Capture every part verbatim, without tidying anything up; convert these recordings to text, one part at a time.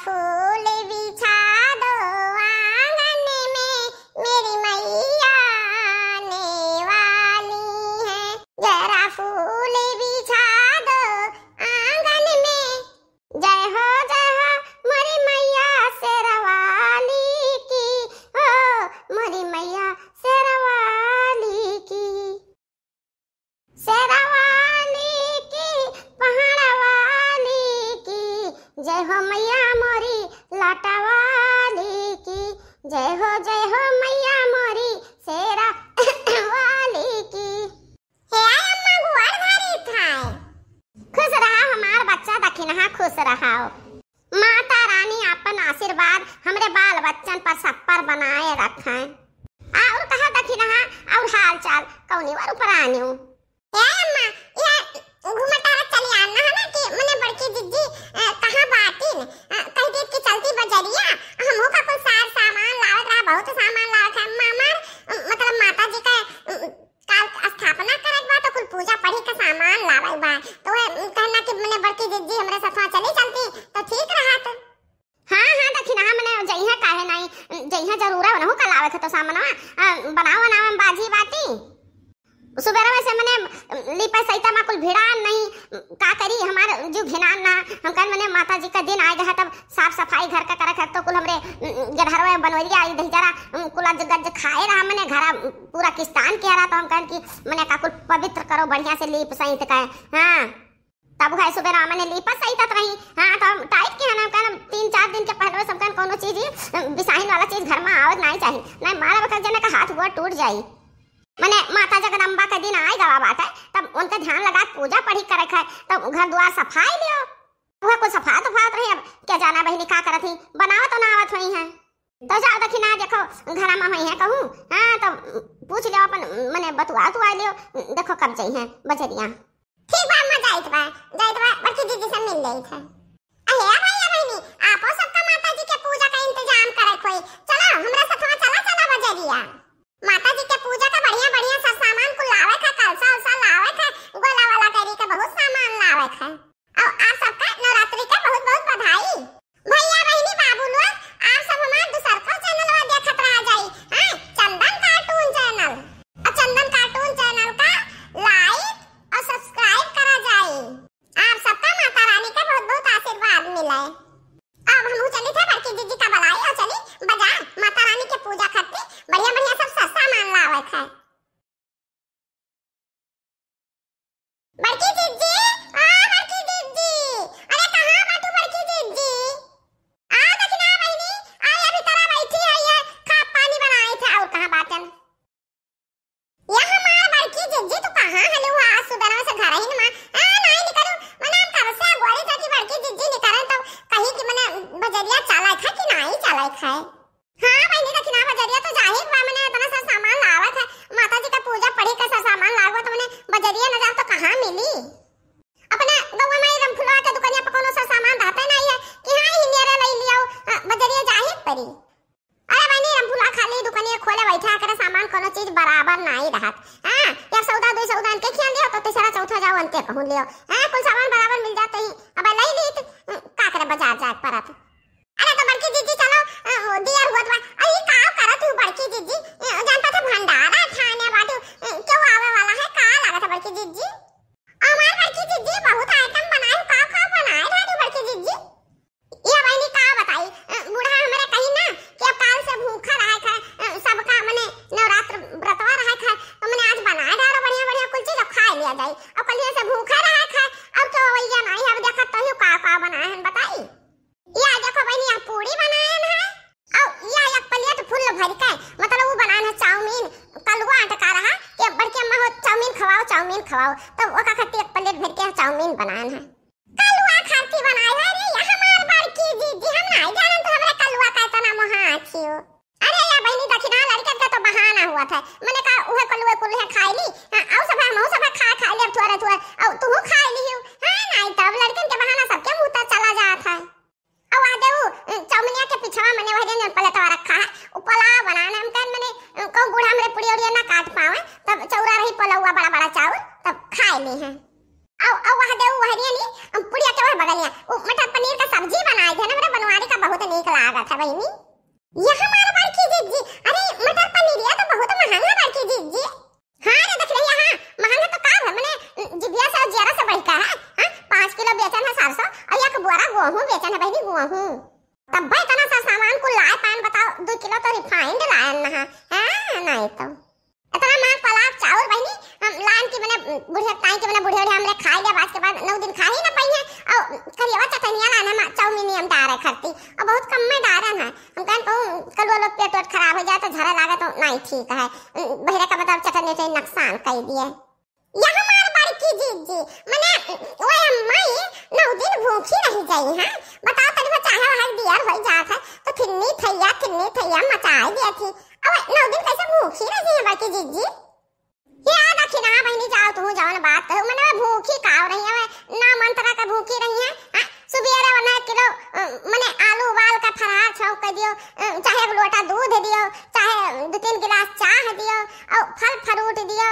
फूल बिछा दो आंगन में, मेरी मैया आने वाली है। जरा फूल बिछा दो आंगन में। जय हो, जय हो मोरी मैया शेरवाली की, हो मोरी मैया शेरवाली की। शेरवाली की, पहाड़वाली की, जय हो मैया मोरी लाटावाली की, जय हो, जय हो मैया मोरी शेरावाली की। हे अम्मा, गोड़ धरी थाए। खुश रहा हमार बच्चा दखिनहा, खुश रहा। माता रानी आपन आशीर्वाद हमरे बाल बच्चन पर सब पर बनाए रखें। और कहा दखिनहा, और हाल चाल कौनी वर उपरानियो? ए अम्मा, ये घूमत टहरत चली आना है ना कि मने बड़की जिज्जी, अ, कहाँ बाटिन? अ, कह देत कि चलती बजरिया, हमहू का कुल सार सामान लावत रहा, बहुत सामान लावत है। मामा, अ, मतलब माता जी का, अ, काल स्थापना करत बा, तो कुल पूजा पढ़ी का सामान लावत बा। तो वह कहना कि मने बड़की जिज्जी हमरे साथ चली चलती, तो ठीक रहत। हाँ, हाँ, दखिनहा मने जइहा काहे नाई, जइहा जरूर है, उनहू का लावे के तो सामनवा, अ, बनावे, बनावे में बाजी बाटी। सुबेरवे से मने लीपा सैता मा कुल भिड़ान नहीं, का करी, हमार जीव घिनान ना। हम कहन मने माता जी का दिन आए गया, तब साफ सफाई घर का करे, घर तो कुल हमरे, अ, गेढ़रवे बनवरिया आई दही जरा, अ, कुल अज गज खाए रहा मने घरा, अ, पूरा किस्तान के रहा, तो हम कहन कि मने का कुल पवित्र करो बढ़िया से लीप सैत का। हाँ, तब है सुबह रामा ने लीपा सही तत रही। हाँ, तो हम टाइट के है ना, कहन तीन चार दिन के पहले सब कहन कोनो चीज ही, अ, बिसाहिन वाला चीज घर में आवत नहीं चाहिए, नहीं मारा बकर जना का हाथ हुआ टूट जाई। मने माता जगदम्बा के दिन आए गवा बाटे, तब उनका ध्यान लगा के पूजा पढ़ी करे खाए, तब घर द्वार सफाई लियो। वह कुल सफात उफात रही, अब क्या जाना बहिनी का करत ही, बनावत उनावत हुई है। तो जाओ दखिनहा, देखो घरा में हुई है कहूँ, हाँ, तो पूछ लियो अपन, मने बतुआ उतुआ लियो, देखो कब जाई है बजरिया। ठीक बा अम्मा, जाइत बा, जाइत बा, बड़की दीदी से मिल लेइत है। अहे भैया बहिनी, आपो सबका माता जी के पूजा का इंतजाम करे कोई, चलो हमरा सथवा चला, चला बजरिया। माता जी के पूजा का बढ़िया बढ़िया सब सामान कुल लावे का, कलसा उलसा लावे का, गोला वाला करी का बहुत सामान लावे का। और आप सबका नवरात्रि का बहुत बहुत बधाई। भैया बहिनी बाबू लोग, आप सब हमार दूसरका चैनलवा देखत रहा जाई, हाँ, चंदन कार्टून चैनल। और चंदन कार्टून चैनल का like और subscribe करा जाई। आप सबका माता रानी का बहुत बहुत आशीर्वाद मिले। अब हम चली थे बड़की दीदी का बुलाई और चली बाजार माता रानी के पूजा करती, बढ़िया बढ़िया सब सस्ता सामान लावे है। बड़की जिज्जी, आ बड़की जिज्जी, अरे कहाँ बाटू बड़की जिज्जी? आ दखिनहा बहिनी, आ ये भीतरा बैठी है, ये खा पानी बनाए थे, और कहाँ बाटन? ये हमार बड़की जिज्जी, तू कहाँ हलू? आज सुबह से घर ही नमा, आ नहीं निकलू, मने हम कब से अगोरी थे कि बड़की जिज्जी निकलन, तब कही कि मने बजरिया चला था कि नहीं चला था। हाँ बहिनी, दखिनहा बजरिया तो जाहिर बा, मने इतना सा सामान लावत है, माता जी का पूजा पढ़ी का सा सामान लावत, मने बजरिया न जाब तो कहाँ मिली? अपने गौवा में रमफुलवा के दुकनिया पर कोनो सा सामान रहते नहीं है कि हाँ, ही नियरे लई लियो, अ, बजरिया जाहिर परी। अरे बहिनी, रमफुलवा खाली दुकनिया खोले बैठा करे, सामान कोनो चीज बराबर नहीं रहत। हाँ, या सौदा दो सौदा इनके खियान दियो तो तीसरा चौथा जाओ अंते कहूँ लियो। हाँ, कुल सामान बराबर मिल जाते ही, अब लई लीत, अ, का करे बाजार जाए परत। अरे तो बड़की जिज्जी चलो, अ, दियर हुआ दुआ। अरे का करत हूँ बड़की जिज्जी? अ, जानता था भंडारा ठाने बाटू, अ, क्यों आवे वाला है, का लागत है बड़की जिज्जी? हमार बड़की जिज्जी बहुत item बनाए, का का बनाए रहा तू बड़की जिज्जी? ये बहिनी का बताई, अ, बूढ़ा हमारे कही ना कि अब काल से भूखा रहा था, अ, सबका मने नवरात्र व्रतवा रहा था, तो मने आज बनाए डालो बढ़िया बढ़िया कुल चीज, अब खा लिया जाए। अब कल से भूखा रहा था, अब तो वही नहीं, अब देखा तो ही का का बनाए हैं बताई। या देखो बहिनी, हम पूरी बनाएन है, और या एक plate full भर के, मतलब वो बनाएन है चाउमीन, कलुआ आटा का रहा कि बड़की अम्मा हो चाउमीन खवाओ, चाउमीन खवाओ, तब ओका खातिर एक plate भर के चाउमीन बनाएन है। कलुआ खातिर बनाए है रे, या हमार बड़की दीदी, हम नहीं जानन तो हमरा कलुआ का इतना मोहा आखियो। अरे या बहिनी, दखिनहा लड़कन का तो बहाना हुआ था, मने का उहे कलुए कुल है खाई ली, हाँ, आओ सब हम, आओ सब खा, खा ले थोड़ा थोड़ा, आओ तू खा ली हो, हाँ, नहीं तब लड़कन के बहाना सबके मुंह तक चला जात है। अब आ देऊ, अ, चौमिनिया के पिछवा मने वह दिन जौन पलेटवा रखा है, उ पुलाव बनाना हम कहन मने, अ, कहूँ बूढ़ा हमरे पुड़िया उड़िया ना काट पावे, तब चौरा रही पुलौवा बड़ा बड़ा चाउर, तब खाए ली हैं। अब, अब वह देऊ वह दिन ही, अ, पुड़िया के वह बगलिया, उ मटर पनीर का सब्जी बनाए थे ना, मेरे बनवारी का था बहिनी। यह हमार बड़की जिज्जी, अरे मटर पनीरिया तो बहुत महंगा बड़की जिज्जी। हाँ रे दखिनैया, हाँ, महंगा तो का है, मने जिभिया से और जियरा से बढ़ का है, हाँ, पाँच किलो बेचन है सरसों और एक बोरा गेहूँ बेचन है बहिनी, गेहूँ। तब भाई इतना सा सामान कुल लाए पान बताओ, दो किलो तो refined लायन ना है, हाँ, नहीं तो। इतना महंग पलाव चाउर बहिनी, हम लान की मने बुढ़िया ताई के मने बुढ़िया बुढ़िया हमरे खाए लिया, बाद के बाद नौ दिन खा ही ना पाई है। और करियवा चटनिया लाने मा चाउमीन हम डारे खरती, और बहुत कम में डारन है। हम कहन कहूँ कलुआ लोग पेट वेट खराब हो जाए तो झरा लागे तो नहीं ठीक है। बहिरे का मतलब चटनी उटनी नुकसान कर दिए। यह हमार बड़की जिज्जी, मने वो अम्मा ही नौ दिन भूखी रह जाई है। बताओ तनी वो चाहे वहाँ दियर हो जात है तो थिन्नी थैया, थिन्नी थैया मचाए दिया थी। अब नौ दिन कैसे भूखी रही है बड़की जिज्जी? ये आ दखिना बहिनी, जाओ तू जौन बात कहो, मने वो भूखी काव रही है, ना मंत्र का भूखी रही है। हाँ, सुबेरे वरना एक किलो, अ, मने आलू उबाल का फरहार छौंक के दियो, अ, चाहे एक लोटा दूध दियो, चाहे दो तीन गिलास चाह दियो, और फल फ्रूट दियो।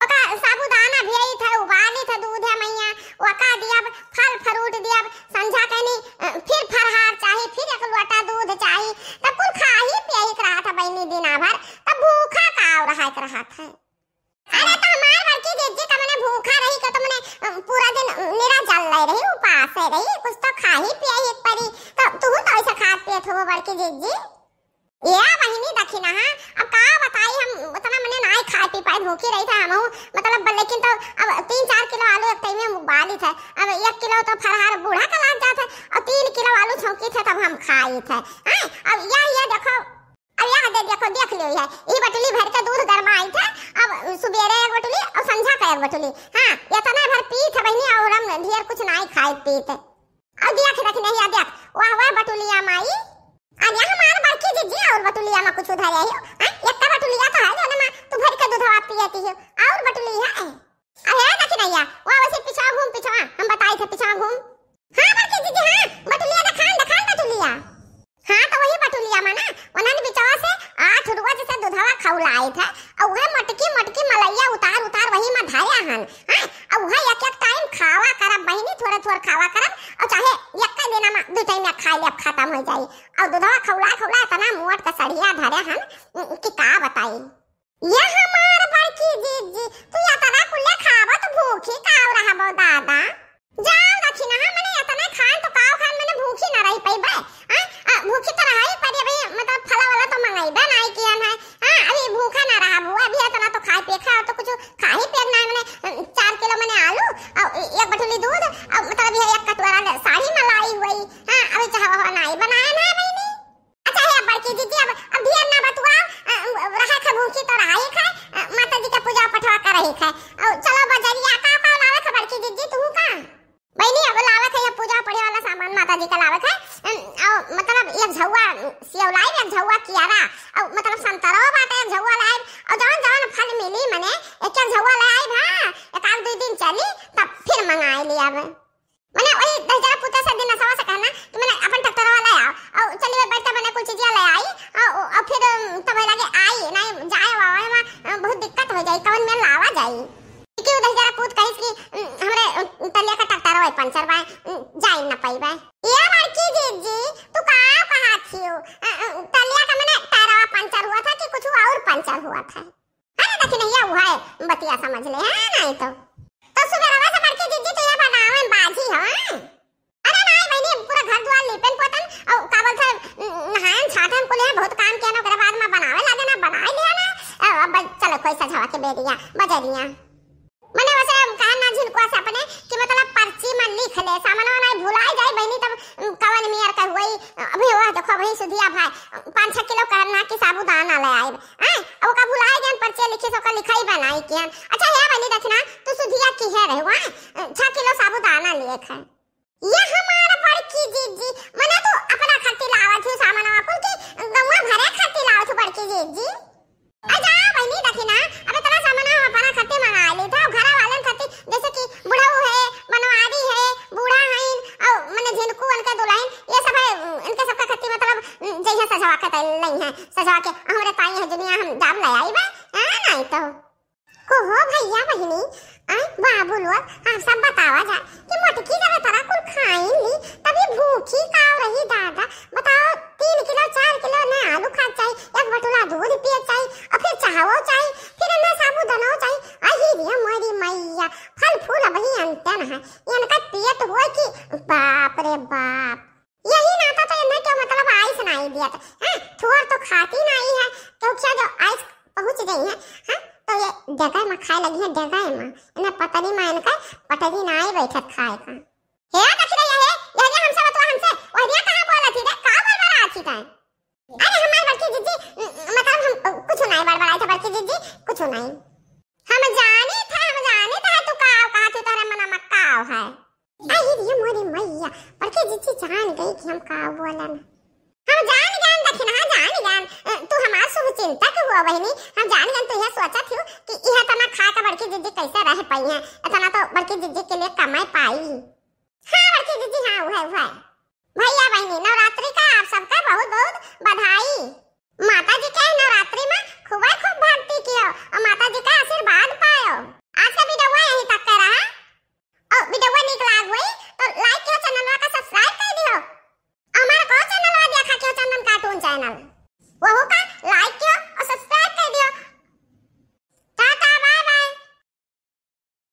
ओका साबूदाना भियाई था, उबाली था दूध है मैया, ओका दिया, फल फ्रूट दिया, संझा कहनी, अ, फिर फरहार चाही, फिर एक लोटा दूध चाही, तब कुल खाही पियाही के रहा था बहिनी दिना भर, तब भूखा काव रहा के रहा था। अरे तो हमार बड़की जिज्जी का मने भूखा रही के तो मने, अ, पूरा दिन, अ, निरा जल ले रही, उपास है रही, कुछ तो खाही पियाही एक परी, तो तू तो ऐसे खात पियत हो बड़की जिज्जी। या बहिनी दखिना, हाँ, अब का बताई हम, उतना मने नाई खाए पी पाए, भूखी रही था हमहू, मतलब, ब-, लेकिन तो अब तीन चार किलो आलू एक टाइम में उबाली थे, अब एक किलो तो फरहार बूढ़ा का लाग जात है, और तीन किलो आलू छौंकी थे तब हम खाई थे। हैं? अब या, या देखो, अब या दे देखो, देख लियो है, ई बटुली भर के दूध गरमाई थे, अब सुबेरे एक बटुली और संझा का एक बटुली, हाँ, इतना भर पी थे बहिनी, और हम ढेर कुछ नाई खाए पी थे। और देख, देख, नहीं, आ देख, वह, वह बटुलिया माई। आ जा हमार बड़की जिज्जी, और बटुलिया मा कुछ उधार आई हो? हाँ, एक बटुलिया तो है, जौने मा तू भर के दूधवा पियती हो, और बटुलिया है। अरे, देख, नहीं, आ, वह वैसे पिछवा घूम, पिछवा, हम बताई थे, पिछवा घूम। हाँ, बड़की जिज्जी, हाँ, बटुलिया देखान, देखान बटुलिया। हाँ, तो वही बटुलिया मा ना, उन्हन बिचवा से आठ रोज से दूधवा खौलाइत है, और वह मटकी मटकी मलैया उतार उतार वही मा धरे हन। हाँ, और वह एक एक टाइम खावा करब बहिनी, थोड़े थोड़े खावा करब, और चाहे एक दिना मा दो टाइम या खाए ले, अब खत्म हो जाई। और दूधवा खौला खौला इतना मोट कसड़िया धरे हन कि का बताई। ये हमार बड़की जिज्जी, तू इतना कुल्ले खाबो तो भूखी काव रहबो दादा। जाओ दखिना, हाँ, मने इतना खान तो काव खान, मने भूखी ना रही पइबे। हाँ, आ, भूखी तो रही परी, अभी मतलब फला वाला तो मंगाइबे नाई कियन है। हाँ, अभी भूखा ना रहा बुआ, अभी इतना तो खाए पिए खाए, और तो कुछ खाए पिए ना, मने, अम, चार किलो मने आलू, और एक बटुली दूध, और मतलब ये एक कटोरा ले साड़ी मलाई हुई। हाँ, अभी चाह वाह नाई बनाया ना बहिनी। अच्छा हे बड़की जिज्जी, अब, अब ढेर ना बतुआओ, अ, अ, रहा खा भूखी तो रहा ही खाए, अ, माता जी का पूजा पठवा कर रही खाए। अ, चलो बजरिया का, का लावे खा बड़की जिज्जी, तू का? बहिनी, अब लावे खा ये पूजा पठे वाला सामान माता जी का लावे खा, अ, अ, मतलब एक झौआ सेव लाइब, एक झौआ कियारा, अ, मतलब संतरो बाटे, एक झौआ लाइब, अ, जौन जौन फल मिली मने, एक एक झौआ लाइब, हाँ, एक आध दो दिन चली, तब फिर मंगाई लियाब। मने वही दहिजरा पूता से दिनसवा से कहना कि मने अपन ट्रैक्टरवा ले आओ, और चलिए बैठते मने कुल चीजिया ले आई, और, और फिर, अम, तब लगे आई, नहीं जाए वावे मा, अ, बहुत दिक्कत हो जाई, कवन में लावा जाई। कि वो दहिजरा पूत कहिस कि, अम, हमरे, अम, तलिया का ट्रैक्टरवा पंचर बा, अम, जाई न पाई बा। ये बड़की जिज्जी, तू का कहा थियो? अ, अ, तलिया का मने टायरवा पंचर हुआ था कि कुछ और पंचर हुआ था? अरे दखिनैया, उहै बतिया समझ ले, हाँ, नहीं तो। तो सुबेरवा से बड़की जिज्जी तू ये बनावे बाझी हो, हाँ? अरे नहीं बहिनी, पूरा घर द्वार लीपन पोतन, और का बोलत है, न-, नहायन छाटन कुल है, बहुत काम किया ना, ओकरे बाद में बनावे लागे ना, बनाए लिया ना। अब, अब चलो कोई सझवा के बेरिया, बजरिया। मने वैसे हम कहा ना झिनकुआ से अपने कि मतलब पर्ची में लिख ले, सामानवा नहीं भुलाई जाए बहिनी, तब कवन मियर का हुई। अभी वह देखो, अभी सुधिया भाई पाँच छह किलो करना कि साबूदाना ले आए, हैं? अब ओका भुलाए जान, पर्चे लिखे से ओका लिखाई बनाई किहन। अच्छा हे बहिनी दखिना, तू सुधिया किहे रहे, हैं? छह किलो साबूदाना लिए खाए। ये हमार बड़की जिज्जी, मने तू अपना खट्टी लावत हो सामानवा कुल की गौवा भरे खट्टी लावत हो बड़की जिज्जी। आ जा बहिनी दखिना, अब इतना सामानवा हम अपना खट्टी मंगा ली था, घरा वालन खट्टी, जैसे कि बुढ़ऊ है, बनवारी है, बूढ़ा है, और मने झिनकू उनके दुल्हन, ये सब है, इनके सबका खट्टी मतलब जइहे सजवा के तैल नहीं है, सजवा के हमरे ताई है दुनिया हम जाब ले आई बा, हाँ, नहीं तो। को हो भैया बहिनी, आय बाबू लोग, आप सब बतावा जा कि मोटकी जब इतना कुल खाइन ली, तभी भूखी काव रही दादा, बताओ, तीन हाँ, थोर तो खाती नाई है, क्योंकि जो आइस पहुँच गई है, हाँ, तो ये डेगय मा खाए लगी है, डेगय मा। इन्हें पतरी मा इनका पटरी नाई बैठत खाए का। हे, देखी रही है, ये जे हमसे बतवा हमसे, वह दिया कहाँ बोला थी रे, का बड़बड़ा थी तैं? अरे हमार बड़की जिज्जी, म-, मतलब हम, अ, कुछ नाई बड़बड़ाई था बड़की जिज्जी, कुछ नाई। हम जानी था, हम जानी था तू का कहा थी, तोहरे मना मा का है। अरे ये मोरी मैया, बड़की जिज्जी जान गई कि हम का बोलन। हम जान गए दखिन, हाँ जान गए, अ, तू हमार शुभ चिंतक हुआ बहिनी, हम जान गए तू यह सोचत हो कि यह तना खा के बड़की जिज्जी कैसे रह पाई है, इतना तो बड़की जिज्जी के लिए कमाई पाई। हाँ बड़की जिज्जी, हाँ उहे उहे। भैया बहिनी, नवरात्रि का आप सबका बहुत बहुत बधाई। माता जी के नवरात्रि मा खूबे खूब भक्ति कियो और माता जी का आशीर्वाद पायो। आज का वीडियो यहीं तक का रहा। और वीडियो नीक लाग होई तो like कियो, चैनलवा का subscribe कर दियो। और हमारा को चैनलवा देखा कियो, चंदन cartoon channel, वहू का like